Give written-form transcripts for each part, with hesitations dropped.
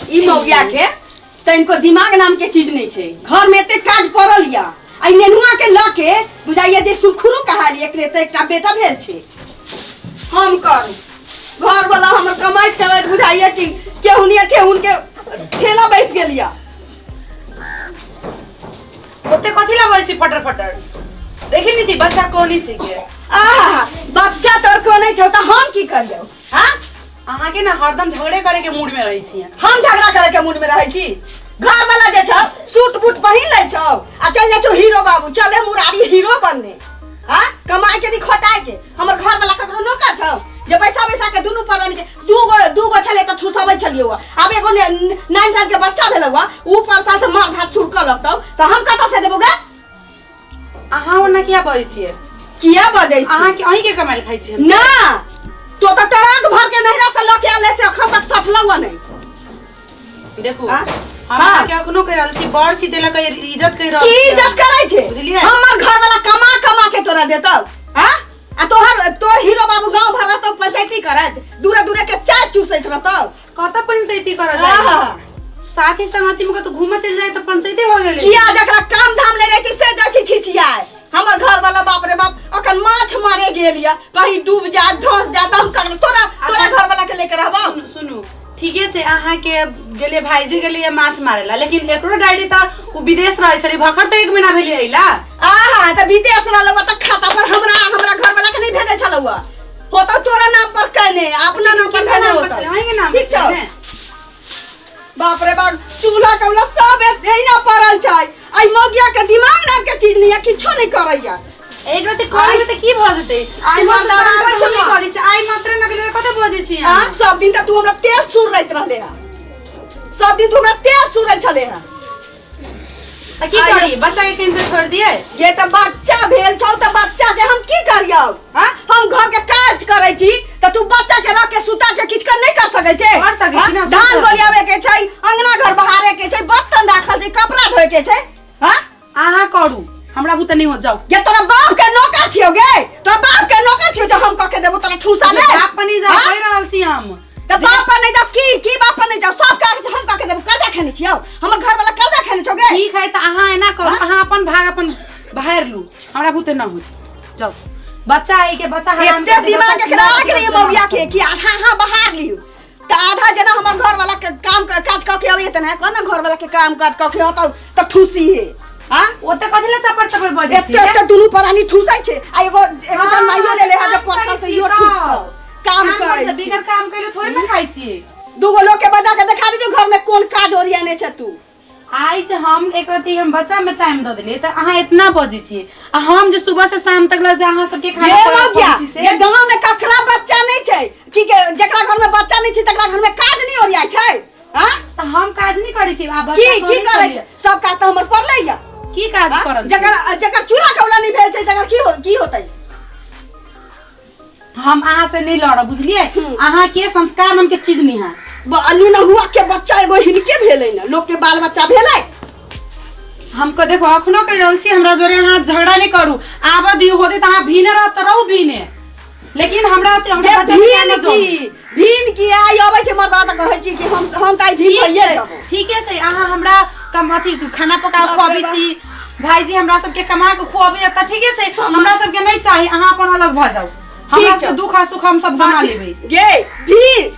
ई मौगिया के तनिको दिमाग नाम के चीज नहीं छै। घर में एते काज पड़ल या आ ई नेनुआ के लऽ के बुझाइया जे सुरखुरु कहाली, एकरे तऽ एकटा बेटा भेल छै। हम करू घर वाला हमर कमाइत कमाइत बुझाइया कि केहुनिया ठेहुन के ठेला बैस गेल या। ओते कथी ला बजै छी फटर फटर? देखी नहीं छी बच्चा कोनी छी के? आहा, बच्चा तोर कोने छौ तऽ हम की करियौ? हाँ, अहाँ के ना हरदम झगड़े करे के मूड में रहै छी। हम झगड़ा करे के मूड में रहै छी? घर वाला जे छौ सूट बूट पहिन लै छौ आ चल जाइ छौ हीरो बाबू, चले मुरारी हीरो बनने। हाँ, कमाए के नहीं खटाए के। हमर घर वाला ककरो नौकर छौ जे पैसा पैसा के दुनू परन के दूगो दूगो छले तऽ ठुसबै छलियै। आब एगो 9 साल के बच्चा भेलौ, ऊ पर साल से मार भात सुरकऽ लगतौ तऽ हम कतऽ से देबौ गे? अहाँ ओना किया बजै छियै? किया बजै छी? अहाँ के अहीं के कमाइल खाइ छियै ना? तो तऽ ट्रक भर के नहिरा से लऽ के आले से अखन तक सठलौ नहीं। देखू, हम अहाँके अखनो कहि रहल छी, बड़ छी देला कहि इज्जत कहि रहल की इज्जत करै छै? बुझलियै? हमर घर वाला कमा कमा के तोरा देतौ। हाँ, आ तोहर तोर हीरो बाबू गांव भर रहतौ पंचायती करत, दूरे दूरे के चाय चूसैत रहतौ। कतऽ पंचायती करऽ जाय? साथी संगती में कतौ घूमऽ चलि जाय तऽ पंचायती भऽ गेलै? किया, जकरा काम धाम नहि रहै छै से जाइ छै छिछियाए। हमर घर वाला बाप रे बाप अखन माछ मारे गेल या, कहीं डूब जा धंस जा तऽ हम ककरो तोरा तोरा घर वाला के लेके रहबौ? सुनू, सुनू, ठीके छै, अहाँके गेलियै भाईजी गेलियै माछ मारे ला, लेकिन एकरो डायरी तऽ ओ विदेश रहै छलै, भखर तऽ एक महीना भेलै अइला। आहा, तऽ विदेश रहलौ तऽ खाता पर हमरा हमरा घर वाला के नहीं भेजै छलौ हो तऽ तोरा नाम पर कहने अपना नाम पर किनका कहने नाम पर होतौ। छलै? अहींके नाम पर ठीक छौ छलै ने? बाप रे बाप, चूल्हा कौला सब एहिना पड़ल छै। एहि मौगिया के दिमाग नाम के चीज नहीं है, किछो नहीं करैया। एक रति करबै तऽ की भऽ जेतै? आइ सुबह से माता शाम आबै तक छौ हम ने। करै छी, आइ मात्रे न गेलै कते बजै छी आ अहाँ? सब दिन तऽ तू हमरा तेल सुरैत रहले है, सब दिन तू हमरा तेल सुरै छले है। तऽ की आइ- करी, बच्चा के कहीं तऽ छोड़ि दियै? ये तऽ बच्चा भेल छौ तऽ बच्चा के हम की करियौ? हाँ, हम घर के काज करै छी तऽ तू बच्चा के रख के सुता के किछु कर नहीं कर सकै छै? कर सकै छी ने, हाँ? धान सुतल। गोलियावे के छै, अंगना घर बहारे के छै, बर्तन राखल छै, कपड़ा धोए के छै। हाँ, अहाँ करू, हमरा बुते नहीं हो, जाउ। ये तोरा बाप के नौकर छियौ गे, तोरा बाप के नौकर छियौ जे हम कऽ के देबो तोरा ठूसा ले? बाप पर नहीं जाउ, हाँ? कहि रहल छी हम। तऽ बाप पर नहीं जाउ की? की बाप पर नहीं जाउ? सब काज हम कऽ के देबो? कर्जा खेने छियौ? हमर घर वाला कर्जा खेने छौ गे? ठीक है, तऽ अहाँ एना करू, अहाँ अपन भाग अपन बाहर लू, हमरा बुते न होत, जाउ। बच्चा है के बच्चा हराम एते कर दे, दिमाग बच्चा एकरा आ सुना गेलै दे, मौगिया के कि आधा अहाँ बाहर लियौ तऽ आधा। जेना हमर घर वाला के काम काज कऽ के अबैया तेना कह ने घर वाला के काम काज कऽ के अतौ तऽ ठूसी हे। हाँ, ओते कथी ला चपर चपर बजै एते छी? एते दुनू प्राणी ठूसै छै आ एगो एगो हाँ, जनमाइयो लेले है जे काम परसा करै से छी इहो तऽ। ठूसतौ। काम काम करै करै छी, छी। बिगर काम कैले थोड़े ना खाइ छी। दूगो लोग के बजा के देखा दे घर में कोन काज ओरियाने छै तू। आइ जे हम एक रति हम बच्चा में टाइम दऽ देलियै तऽ अहाँ इतना बजै छियै, आ हम जे सुबह से शाम तक लग अहाँ सबके खाना ये पकबै मौगिया, छी से? ये गांव में ककरा बच्चा नहीं छै कि के जेकरा घर में बच्चा नहीं छै तकरा घर में काज नहीं ओरियाइ छै? हाँ, तऽ हम काज नहीं करै छी आ बच्चा की करै की करै छलै। छै? सब काज तऽ हमर पड़लै या। की काज हाँ? पड़ल छै? जकर जकर चूल्हा कौला नहीं भेल छै तकर की हो की होतै? हम अहाँ से नहीं लड़ब, बुझलियै? अहाँ के संस्कार नाम के चीज नहीं है। नहुआ के बच्चा एगो हिनके भेलै ने, लोक के बाल बच्चा भेलै। हमको देखो, अखनो कहि रहल छी, हमरा जोरे अहाँ झगड़ा नहीं करू, आबऽ दियौ होतै तऽ अहाँ भीने रहब तऽ रहू भीने, लेकिन हमरा हमरा ये बच्चा के भीन न जोड़ू। की भीन की आइ अबै छै मर्दवा तऽ कहै छी कि हम तऽ आइ भीन ठीक भइए छै, जेबौ। ठीके छै, अहाँ हमरा कम अथी खाना पका बाप रे खुआबै बाप। छी, भाईजी हमरा सबके कमा के खुआबै तऽ ठीके छै, हमरा सबके नहीं चाही, अहाँ अपन अलग भऽ जाउ। हमरा छौ। सबके दुख आ सुख हम सब बना लेबै। गे भीन,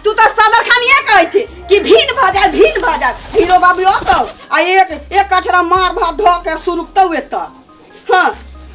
तू तऽ सदर खानिया कहै छी कि भीन भऽ जाय, भीन भऽ जाय। हीरो बाबू अतौ आ एक एक कचरा मार भात धऽ के सुरुकतौ एतऽ। हाँ,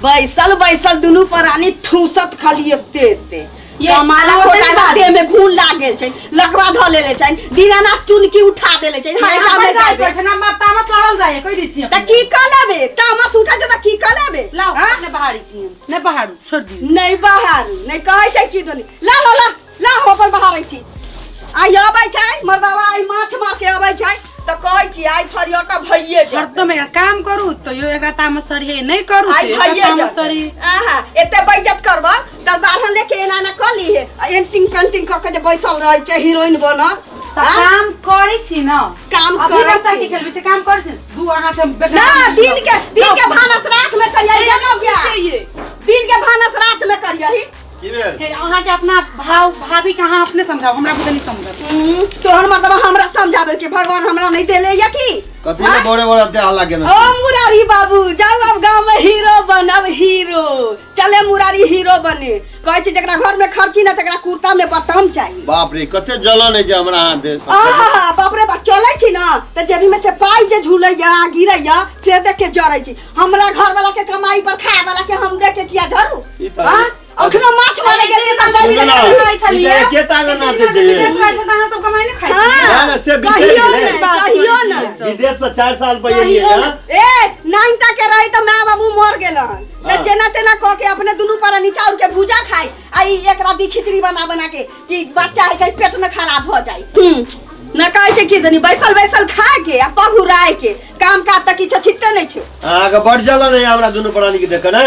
बैसल बैसल दुनू प्राणी ठूसत खाली एते एते। ये कमाला अहाँ ओते खोटाला नहि देह में घून लाग गेल छै, लकवा धऽ लेले छै, दीनानाथ चुनकी उठा देले छै। हाय, यहाँ कामे पर गाय जाबे पर छै ना, तामस लड़ल जाइए, कहि दै छी। तऽ की कऽ लेबे? तामस उठै छै तऽ की कऽ लेबे? लाउ। हाँ? नहि बहारी छी हम, नहि बहारू, छोड़ि दियौ। नहि बहारू नहि कहै छै की दोनी। ला ला ला ला, हम अपन बहारै छी। आइ अबै छै मर्दावा, आइ माछ मार के अबै छै तऽ कहै छी आइ फरियोटा भइए जेतै। हरदम एकरा काम करू तो यो एकरा तामस चढ़िए, नहि करू आइ तो एकरा भइए तामस जेतै। चढ़िए। आहा, एते बेइज्जत करब तऽ बारहन लेके एना एना कऽ लीहे आ एंटिंग पेंटिंग कऽ के जे बैसल रहै छै हीरोइन बनल। तऽ आँ? काम करै छी न? काम अभी करै बच्चा छी। के खेलबै छी, काम करै छी दू अहाँ से हम बेकार ना नहीं दिन के लड़ब। दिन के भानस रात में करियही। ए, गे मौगिया। की छै ये? दिन के भानस रात में करियही। की भेल? हे, अहाँके अपना भाव भाभी के अहाँ अपने समझाउ, हमरा बुते नहीं समझत। तोहर मतलब हमरा समझाबे के भगवान हमरा नहीं देले या की? कथी ले बोरे बोरे एते हल्ला केने? ओ मुरारी बाबू, जाउ अब गांव में हीरो बन, अब हीरो चले मुरारी हीरो बने। कहै छै जकरा घर में खर्ची ना तकरा कुर्ता में बटम चाही। बाप रे, कते जलन है जे हमरा हाथ दे। आहा बाप रे बाप, चलै छी ना त जेबी में से पाई जे झूलैया गिरैया से देख के जरै छी। हमरा घर वाला के कमाई पर खाए वाला के हम देख के किया जरू? ई त हाँ? अखनो माछ मारे गेलियै त बलि सुनू ना, रहै ई त एके टांग नाचै छै। विदेश रहै छै त अहाँ सब कमाई नहि खाइ छी। ना, ना, से विशेष कहियो भेलै। नहि, कहियो नहि। विदेश से 4 साल पर एलियै कहियो ना। नहि। ए नाइन्ता के रही त माय बाबू मर गेल हन। त हाँ। जेना तेना कऽ के अपने दुनू पर निचाउर के भुजा खाई आ ई एकरा दी खिचड़ी बना बना के कि बच्चा है कहीं पेट न खराब हो जाई। न कहै छै कि दनी बैसल बैसल खाए के आ पघुराए के काम काज त किछो छिते नहि छै। अहाँके बड जलन है हमरा दुनू प्राणी के देख ने।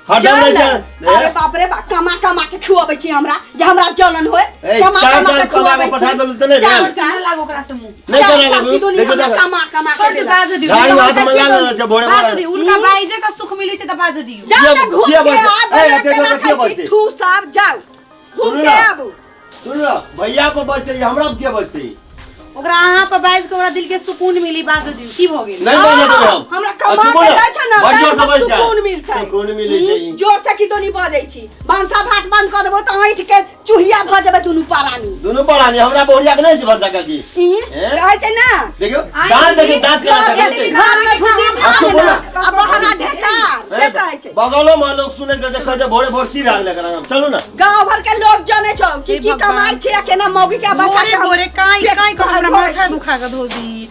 हटल जलन? नहि छै। अरे बाप रे बाप, कमा कमा के खुआबै छी हमरा जे हमरा जलन होय। ए, कमा चार कमा साल के कमा के खुआबै पठा छी। देलहुँ तऽ नहि चार भेल? साल लागू ओकरा से मुँह। नहि चार करै साल लागू। की दुनिया देखियौ, हमरा देखियौ। कमा कमा के छोड़ दियौ, देलक। बाजऽ दियौ। झाड़ू हुनका हाथ में की ला लेने छै भोरे बाजऽ भोरे। दियौ, हुनका बाइजे के सुख मिलै छै तऽ बाजऽ दियौ। जाउ ने घूम किया के बजतै? आब, ए, बना एते के जोर से राखै किया छी, बजतै? ठूस आब, जाउ घूम सुनू के ना। आबू। सुनू ना, भैया पर बजतै, हमरा पर किया बजतै? ओकरा अहाँ पर बाजि के ओकरा दिल के सुकून मिली, बाजऽ दियौ। की भऽ गेल? नहि बाजऽ देबै हम। हमरा कमा चुप के ना। दै छै ने, बड़ तैं जोर से हमरा बजै छै। सुकून मिलतै। सुकून मिलै छै। जोर से की दोनी बजै छी? भनसा भात बंद कऽ देबो तऽ ऐंठ के चूहिया भऽ जेबै दुनू परानी। दुनू परानी हमरा बहुरिया के नहि छै भनसा काकी। ई, कहै छै ना। देखियौ, दाँत देखियौ, दाँत केना घर देखै छै। घर में भुजी भात अच्छा, बोला। ना, आ बहरा ढेकार से कहै छै। बगलो में लोग सुनै छै, देखै छै भोरे भोर की भए गेलै एकरा। चलू ना। गांव भर के लोग जाने छौ कि हे की भगवान। कमाई छै आ केना मौगी के बच्चा भोरे के हम भोरे काई पेट काई कऽ हमरा भरै माथा छी। दुखा कऽ धो दी।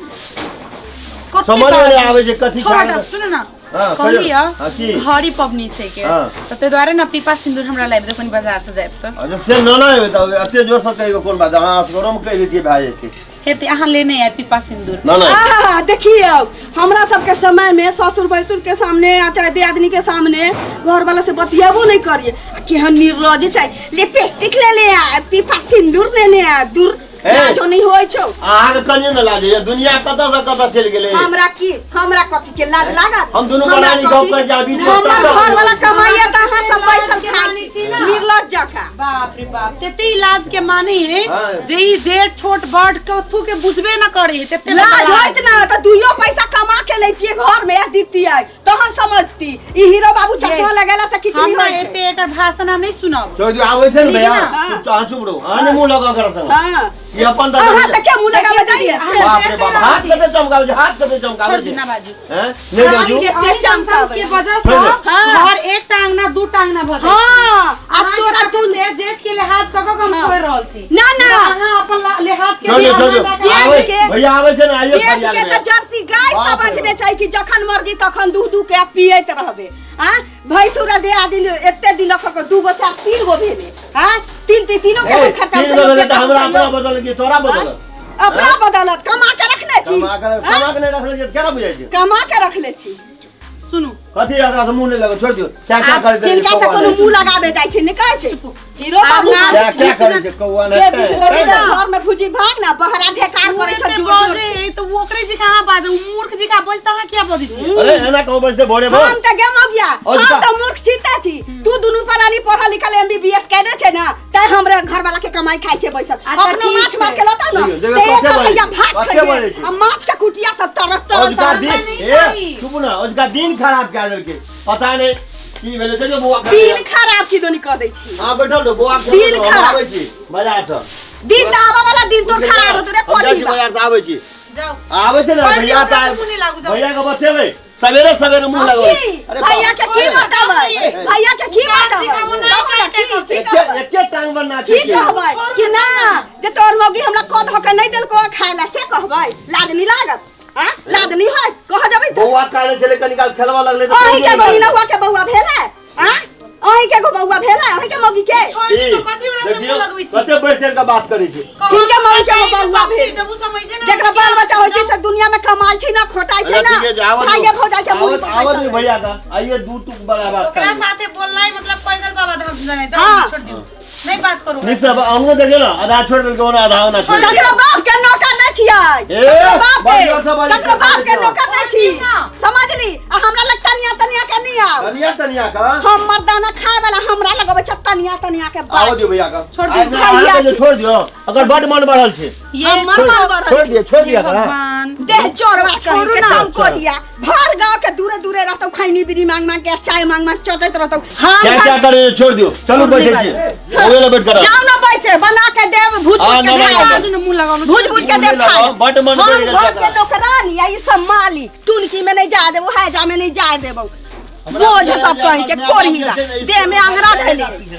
कते समझ में बार- नहि आबै छै कथी छोड़ खाय हटाउ, सुनू ना। हाँ, कहलियै कहियौ। हाँ, की? घड़ी पबनी छै के हाँ। तऽ ताहि दुआरे ने पीपा सिन्दूर हमरा लाबि दे कनि बाजार से जायब तऽ। अच्छा से न न एबै तऽ एते जोर से कहिके कोन बात, अहाँ असगरो मे कहि दैतियै भए जेतै। हेतै, अहाँ लेने आयब पीपा सिन्दूर। न न। आहा, देखियौ हमरा सबके समय में ससुर भैंसुर के सामने आ चाहे दियादनी के सामने घर वाला से बतियाबो नहीं करिए। आ केहन निर्लज छै, लिपस्टिक ले ले आ पीपा सिंदूर लेने आ दूर। ए। लाजो नहीं होइ छौ। अहाँके कनियो न लाज होइया, दुनिया कतऽ से कतऽ चलि गेलै। हमरा की, हमरा कथी के लाज लागत? हम दुनू हमरा प्राणी कथी गप के- करै छी, आ बीच में हमर टक्कर घर वाला होइ छै। कमाइया तऽ अहाँ सब बैसल के खाइ मानै छी छी ना। निर्लज जकाँ। बाप रे बाप, तेते इलाज के माने है हाँ। जे ई जेठ छोट बड़ कथू के बुझबे न करे है, तेते लाज होइत ना तऽ दुइयो पैसा कमा के लैतियै घर में आ दितियै तहन समझती। ई हीरो बाबू चश्मा लगेला से किछु नहीं हमरा होइ छै। एते एकर भाषण हम नहीं सुनब। छोड़ि दियौ, आबै छै ने भैया, ठीक ना? चुप, अहाँ चुप रहू, अहाँ नहि मुँह लगाउ एकरा संग। हाँ। ई अपन तऽ अहाँ से के मुँह लगाबै जाइए? बाप रे बाप, हाथ कते चमकाबै छै, हाथ कते चमकाबै छोड़ छै। दिना बाजू। हैं? नहि बाजू। एते चमकाबै के वजह से हाँ। घर एक टांगना दू टांगना भऽ जाइ छै। हाँ, आब अहाँके तोरा तखन से जेठ के लिहाज कऽ कऽ हम छोड़ि रहल छी। ना, ना। अहाँ अपन लिहाज के छोड़ दियौ, छोड़ दियौ। जेठ आबै- के- भैया आबै छै ने, आइयो जेठ फरियाद के मे। तऽ जर्सी गाय बाप रे समझने छै कि जखन मर्जी तखन दूध दूध के पियैत रहबे। हाँ, भैंसुर आ दियादिनी एते दिन रखल के 2 गो से आब 3 गो भेले। हाँ, तीन तीन तीनों के ए, खर्चा तीन गो उठैयौ, भेलै तऽ पेट हमरा उठैयौ। अपना बदल कि तोरा बदल? अपना बदलत, कमा के रखने छी। कमा के, हाँ? कमा के नहि रखने छी, केना बुझाइ छै? कमा के रखने छी। सुनू। कथी एकरा से मुँह नहि लगै, छोड़ि दियौ। क्या क्या आब करै छै, हिनका से कौआ कोनो नहि। मुँह लगाबे जाइ छै, नहि कहै छै। हीरो आब बाबू लाज क्या क्या करै छै, कौआ जे नहि बीच तैं, में तैं ने। घर में भुजी भाग ना, बहरा ढेकार ओ करै छै एते जोर जोर। बजै है, तऽ ओ ओकरे जकाँ अहाँ बाजू, ओ मूर्ख जकाँ बजै तऽ अहाँ किया बजै छियै? अरे एना कहू बजतै भोरे भोर। हम तऽ गेम अबिया, और हम का? तऽ मूर्ख छी ते छी। तू दुनू प्राणी पढ़ल लिखल एमबीबीएस केने छै ना, तैं हमरे घर वाला के कमाई खाइ छै बैसल। अच्छा, अपनो ठीक माछ छै। मार के लता ना, देखियौ, देखियौ, ते एक कते बजै रुपैया छै, भात कते खइए, बजै छै। आ माछ के कुटिया सब तरस तरस अजुका तरस। दिन, नहीं ए, खाइ। चुप ना, अजुका दिन खराब कए देलकै। पता नहि की भेलै, देखियौ बौआ के। दिन खराब की दोनी कऽ दै छी। हाँ, बैठल रहो, बौआ के दिन हम खराब। आबै छी बाजार से। दिन तऽ आबऽ वाला दिन तोर खराब होतौ रे, हम जाइ छी पढ़ी बा। बाजार से आबै छी। जाउ। आबै छै ने छोड़ि भैया दियौ, तऽ हमरा मुँह नहि लागू, जाउ। भैया के बतेबै, सवेरे सवेरे मुँह अब लगबै। की? अरे भैया के की बाप रे। बतेबै? भैया के की बाप जी, बतेबै? हम नहि कहू ने, कहै की एके कहबै? एके टांग पर नाचै की छै। कहबै कि ना जे तोर मौगी हमरा कऽ धऽ के नहि देलको खाय ला, से कहबै? लाज नहि लागत? हाँ? लाज नहि होयत? कह जेबै तऽ? बौआ काने छलै कनी काल खेलबऽ लगलै तऽ अहीं के कोन बहिन हुआ के बौआ भेल है? हाँ? अहीं के गो बौआ भेल है? अहीं के मौगी के? छोड़ि की? दियौ, कथी ओकरा से मुँह देखियौ, लगबै छी? कते बढ़ि चढ़ि कऽ बात करै छै। हिनके मौगी के कहू, बौआ भेल। जब उ समझे ना, जकरा बाल बच्चा होइ छै से दुनिया में कमाइ छै ना, खोटाइ छै अच्छा, ना। ठीके छै, आबऽ भाइये दियौ। भौजाइ के मुड़ी आबऽ- पर आबऽ बैसल दियौ रहै। भैया के, आइये दू टुक बड़ा बात ओकरा करू। साथे बोलनाइ मतलब पैदल बाबा धाम जेनाइ। जाउ, हाँ। छोड़ि दियौ। नहीं बात करू। नीक से अंगो देखियो ना, आधा छोड़ देलकै ओना, आधा ओना छोड़ देलकै। ककरो बाप के नौकर नहीं छियै। ए, ककरो बाप के, बढ़िया से बाजू, ककरो बाप के बाजू। नौकर नहीं छी, समझली? आ हमरा लग तनिया तनिया के नहीं आओ। तनिया तनिया का हम मर्दाना खाए वाला, हमरा लगबै छ तनिया तनिया के बात। आओ दियो भैया का। छोड़ दियो। भैया के छोड़ दियो, अगर बड मन बढ़ल छै। ये हमर मन बढ़ल छोड़ छै। दियो, छोड़ दियो। भगवान। देह चोरवा छोड़ू के ना। कम कोरिया भर गांव के दूरे दूरे रहतौ, खैनी बीड़ी मांग मांग के, चाय मांग मांग चटैत रहतौ। हम क्या क्या करे, छोड़ दियो, चलू बैठे छी, हो गेलै, बैठ कर जाओ ना, पैसे बना के देब, भूज आ, भूज के ना, ना, खाए। ना, ना, मुंह लगाओ ना, भूज भूज के देब मुंह खाए। लगाओ, बड मन हम बढ़ि गेल घर के छै। नौकरानी आ ई सब मालिक। टुनकी में नहीं जा देबो, हैजा में नहीं जा देबो। बोझ सब कहीं के कोरिया देह में अंगरा धैले।